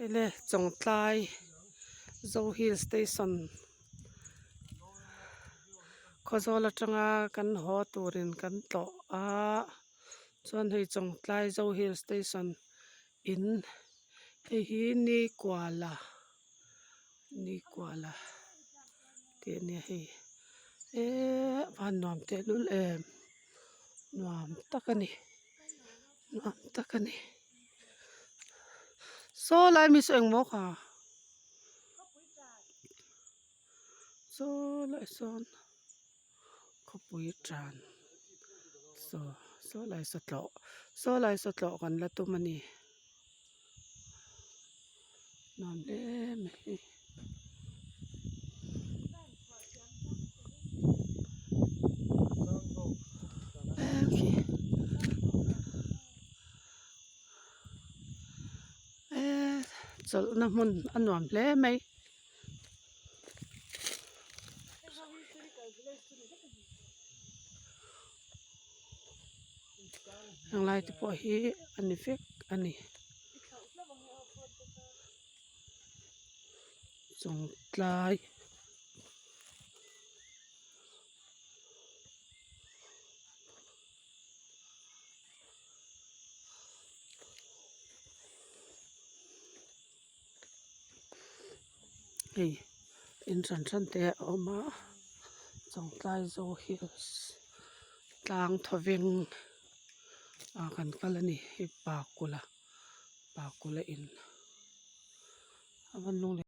Ele Chawngtlai Zo Hill Station Khawzawl atanga kan haw turin kan tlawh a chuan hei Chawngtlai Zo Hill Station in hei hi Nikuala Nikuala tih a nia hei eee a van nuam tehlul em nuam tak a ni nuam tak a ni. Saw lai mi saw engmaw kha saw lai sawn khawpui tan saw saw lai saw tlawh saw lai saw tlawh kan la tum a ni nuam hle mai. Eee chawlhna hmun a nuam hle mai. Heng lai te pawh hi a ni vek a ni. Chawngtlai. Hei in hran hran te a awm a Chawngtlai zo hills tlang thawveng ah kan kal a ni hei pa kulh a pa kulh a in a va nung leh.